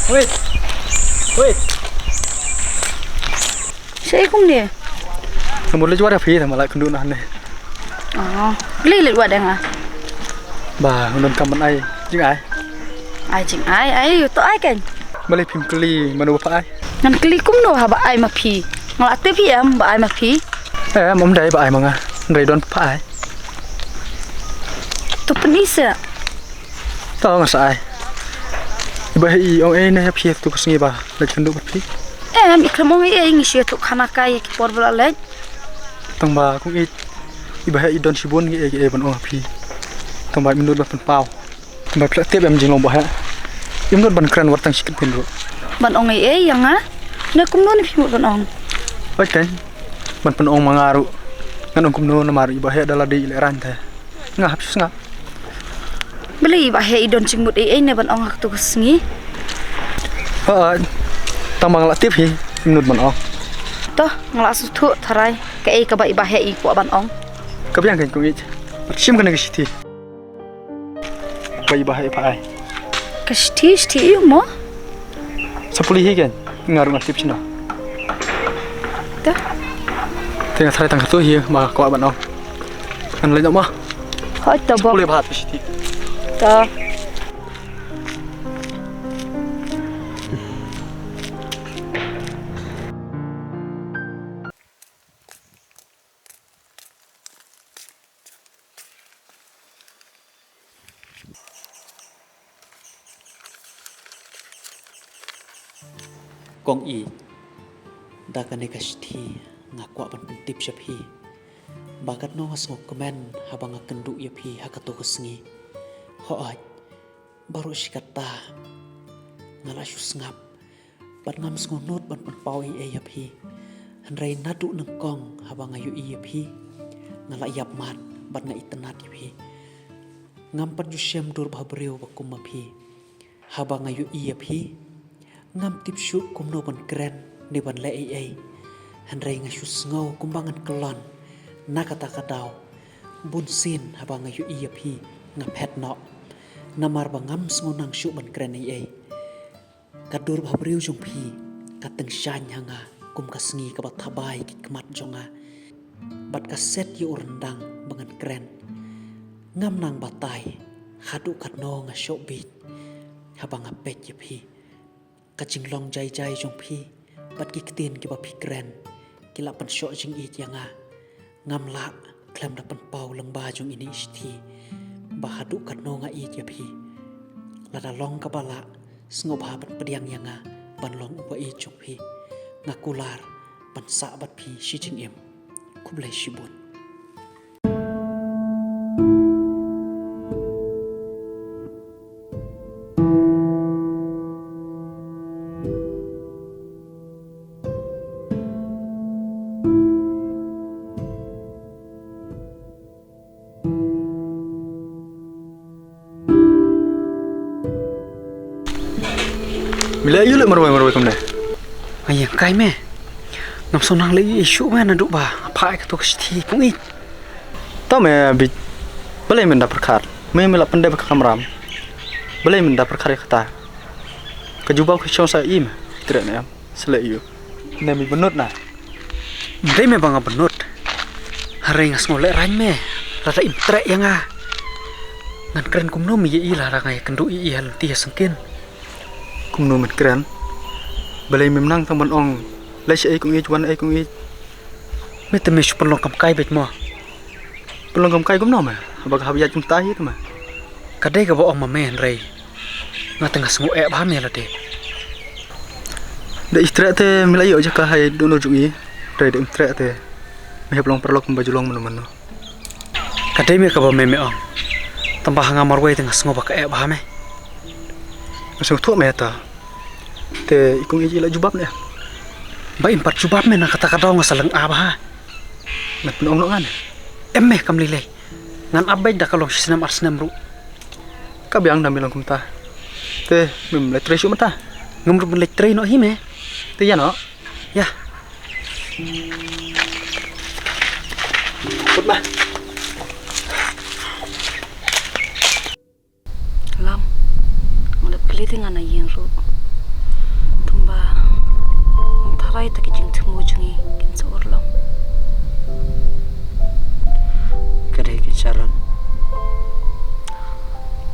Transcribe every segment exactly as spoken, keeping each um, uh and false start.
Wait. Wait. Shaei kumne? Nga mut leit wad ïa phi, tang ba la kynduh na hangne. Oh, leit leit wad ïa nga. Ba ngan don kam ban ai jingai. Ai jingai, ai to ai kan. Balei phim kylli mano ba pha ai? Ngan kylli kumno haba ai ma phi? Nga la tip hi em ba ai ma phi. Eh, ym dei ba ai ma nga. Hynrei don pha ai. To pyni seh. To nga sa ai. Iba hei ong ei ne ïa phi tu ka sngi ba leit kynduh bad phi. Em, i khlem ong ei ei, ngi shu ïathuh khana kai ïa ki por ba la leit. Tang ba kong ïeit, iba hei i don shibun ngi ei ei ban ong ha phi. Tang ba im nud ban pynpaw. Tang ba phi la tip em jinglong ba hei im nud ban kren wat tang shi kyntien ruh. Ban ong ei ei ïa nga? Ne kumno ne phi mut ban ong? Oi kan. Ban pynong ma nga ruh. Ngan ong kumno namar iba hei da la dei i lehraiñ te. Nga hap sngap. Balei iba hei i don jingmut ei ei ne ban ong ha katu ka sngi? Hooid. Tang ba nga la tip hi, im nud ban ong. To, nga la sngewthuh tharai kaei kaba iba hei i kwah ban ong. Ka biang kan kong ïeit. Bad shim kane ka shithi. Ba iba hei pha ai. Ka shithi, shithi ïa u mo? Sa pule hi kan, nga ruh ngam tip shano. Te. Te nga tharai tang katu hi ba kwah ban ong. Ngan leit noh mo. Hooid to bok. Pule bha to shithi. To. Kong ïeit, da kane ka shithi nga kwah ban pyntip sha phi ba katno nga sngewkmen haba nga kynduh ïa phi ha kato ka sngi. Hooid, baroh shi katta nga la shu sngap bad ngam sngewnud ban pynpaw ei ei ïa phi. Hynrei naduh nyngkong haba nga ïohi ïa phi, nga la ïap mat bad nga itynnad ïa phi. Ngam pat ju shem dur bhabriew ba kum ma phi. Haba nga ïohi ïa phi, ngam tip shuh kumno ban kren ne ban leh ei ei. Hynrei nga shu sngew kumba ngan kyllon. Na kata ka daw, bunsien haba nga ïohi ïa phi, nga phet noh. Namar ba ngam sngewbha shuh ban kren ei ei. Ka dur bhabriew jong phi ka tyngshaiñ ha nga kum ka sngi kaba thabai ki khmat jong nga. Bad ka set ïa u ryndang ba ngan kren. Ngam nang batai haduh katno nga shoh bieit haba nga peit ïa phi. Ka jinglong jai jai jong phi bad ki ktien kiba phi kren ki la pynshoh jingïeit ïa nga. Ngam lah khlem da pynpaw lyngba jong ine i shithi ba haduh katno nga ïeit ïa phi. Lada long kaba lah, sngewbha ban pdiang ïa nga ban long uba ïeit jong phi. Nga kular ban sah bad phi shi jingim. Khublei shibun. Me la ïoh leh marwei marwei kumne? Nga ïeng kai me. Ngam sngewbha leh ïa shuh me naduh ba pha ai kato ka shithi kong ïeit. To me bit. Balei men da pyrkhat? Me me la pyndep ka kamram. Balei men da pyrkhat ïa kata? Ka jubab ka shong sa i me. Treh ne em. Sa leh ïa u. Ne me bynnud na. Ym dei me ba nga bynnud. Hynrei nga sngew lehraiñ me. Lada im treh ïa nga. Ngan kren kumno me ïa i lada nga ïakynduh ïa i ha lynti ha syngkien. Kumno men kren? Balei mem nang tang ban ong leit shaei kong ïeit, wan ei kong ïeit. Me te me shu pynlong kam kai beit mo. Pynlong kam kai kumno me? Haba ka hap ïaid kumta hi te me. Ka dei kaba ong ma me hynrei nga te nga sngew eh bha me lade. Da i treh te me la ïoh jaka ha i dohnud jong i. Hynrei da im treh te me hap long paralok kumba ju long mano mano. Ka dei me kaba me me ong. Tang ba ha nga marwei te nga sngew ba ka eh bha me. Nga sngewthuh me ta. Te i kong ïeit i la jubab ne? Ba im pat jubab me na kata ka daw nga sa lyngngoh bha. Ngan pynong noh ngan. Em me kam lei lei. Ngan ap beit da ka long shi snem ar snem ruh. Ka biang da me long kumta. Te mem leit trei shuh mynta? Ngam ruh ban leit trei noh hi me. Te ïa noh. Ïa. Put ma. Lam. Nga dep kylli te ngan ïeng ruh. Ai, ta ki jingthmu jong ngi kin sa urlong. Ka dei ki Sharon.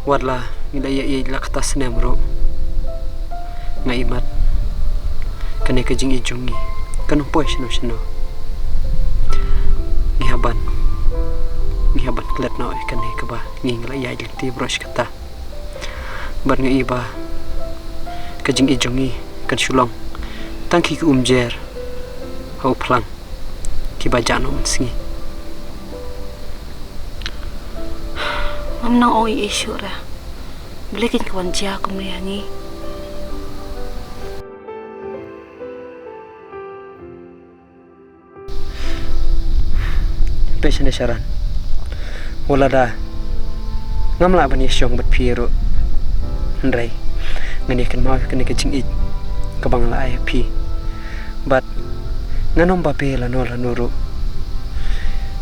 Wat la ngi la ïa ïa la kata snem ruh, nga imat kane ka jingïeit jong ngi kan ym poi shano shano. Ngi hap ban, ngi hap ban klet noh ïa kane kaba ngi la ïa lynti baroh shi katta. Bad nga i ba ka jingïeit jong ngi kan shu long tang ki umjer ha u phlang kiba jah noh mynsngi. Ngam nang ong ei ei shuh re. Balei kein ka wan jia kumne ha ngi? Peit shane Sharon. Wat lada ngam lah ban ïashong bad phi ruh, hynrei ngan ïa kynmaw ïa kane ka jingïeit kaba nga la ai ha phi. Bad ngan ym babe lano lano ruh.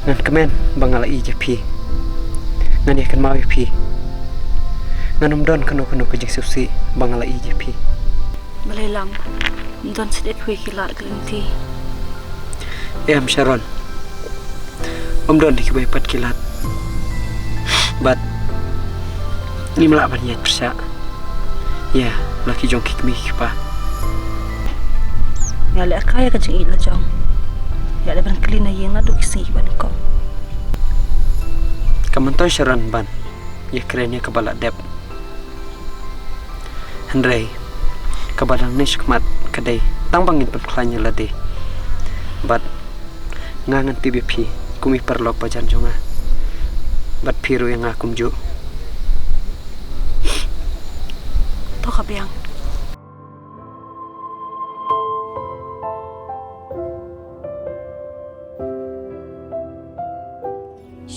Ngan kmen ba nga la ïeit ïa phi. Ngan ïa kynmaw ïa phi. Ngan ym don kano kano ka jingsngewsih ba nga la ïeit ïa phi. Balei Lam, ym don shuh de kiwei ki lad ki lynti? Em Sharon, ym don de kiwei pat ki lad. Bad ngim lah ban ïaid pyrshah ïa la ki jong ki kmie ki kpa. Nga leh kai ïa ka jingïeit la jong. Nga leh ban kylli na ïing naduh ki sngi kiba nyngkong. Kam myntoi Sharon ban ïakren ïa kaba la dep. Hynrei kaba dang neh shakhmat ka dei tang ba ngin pynkhlaiñ ïa lade. Bad nga ngan tip ïa phi kum i paralok bajan jong nga, bad phi ruh ïa nga kumjuh. To ka biang.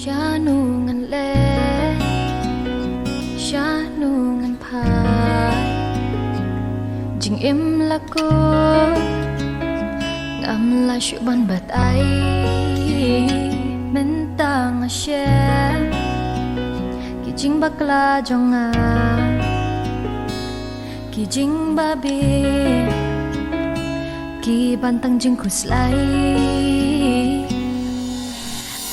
Shano ngan leh, shano ngan phai, jingim la kut, ngam lah shuh ban batai. Mynta nga shem ki jingbakla jong nga, ki jingbabe, ki ban tang jingkhuslai.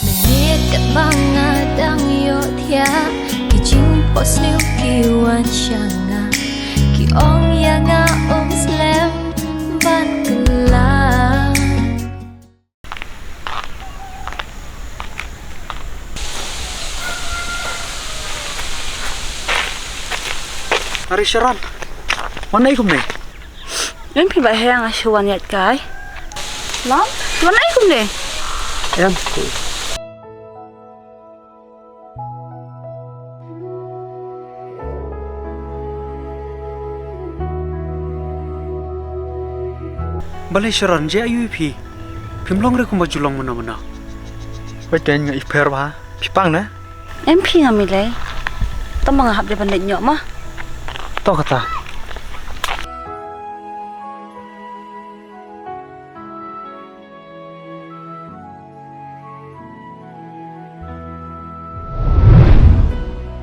Mynmiet katba nga dang ïohthiah, ki jingphohsniew ki wan sha nga, ki ong ïa nga ym slem ban kylla. Are Sharon, wan ai kumne. Em phi Bah Heng, nga shu wan ïaid kai. Lam, wan ai kumne. Em. Balei Sharon, jia aïu ïa phi? Phim long re kumba ju long mynno mynno. Wei ten nga i pher ba phi pang na. Em phi, ngam i lei. Tang ba nga hap dei ban leit ñiuh ma. To kata.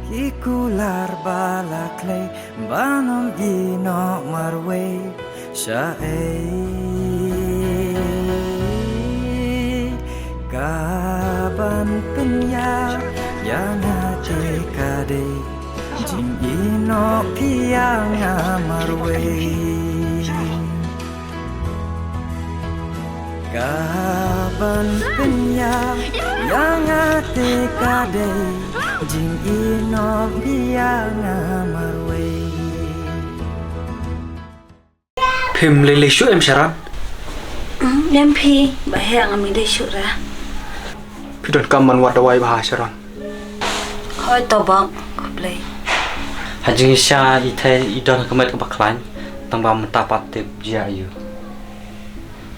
Ki kular ba la khlei ban ym ïehnoh marwei. Shaei ka ban pynïap ïa nga te ka dei jingïehnoh phi ïa nga marwei. Ka ban pynïap ïa nga te ka dei jingïehnoh phi ïa nga marwei. Phim lei lei shuh em Sharon? Hmm, em phi, Bah Heng, ngam i lei shuh re. Phi donkam ban wad dawai bha Sharon. Hooid to Bah, khublei. Ha jingshisha i thei i don ka met kaba khlaiñ, tang ba mynta pat tip jia aïu.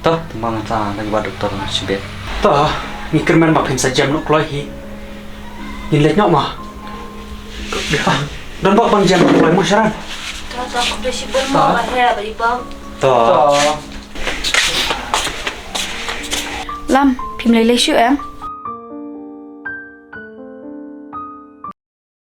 To, tang ba mynta dang wad doktor shibit. To, ngi kyrmen ba phin sa jem noh kloi hi. Ngin leit noh ma. Ah, don bok ban jem kloi mo Sharon. To, to, khublei shibun mo, Bah Heng, ba i bok. To. To. Lam, phim lei lei shuh em?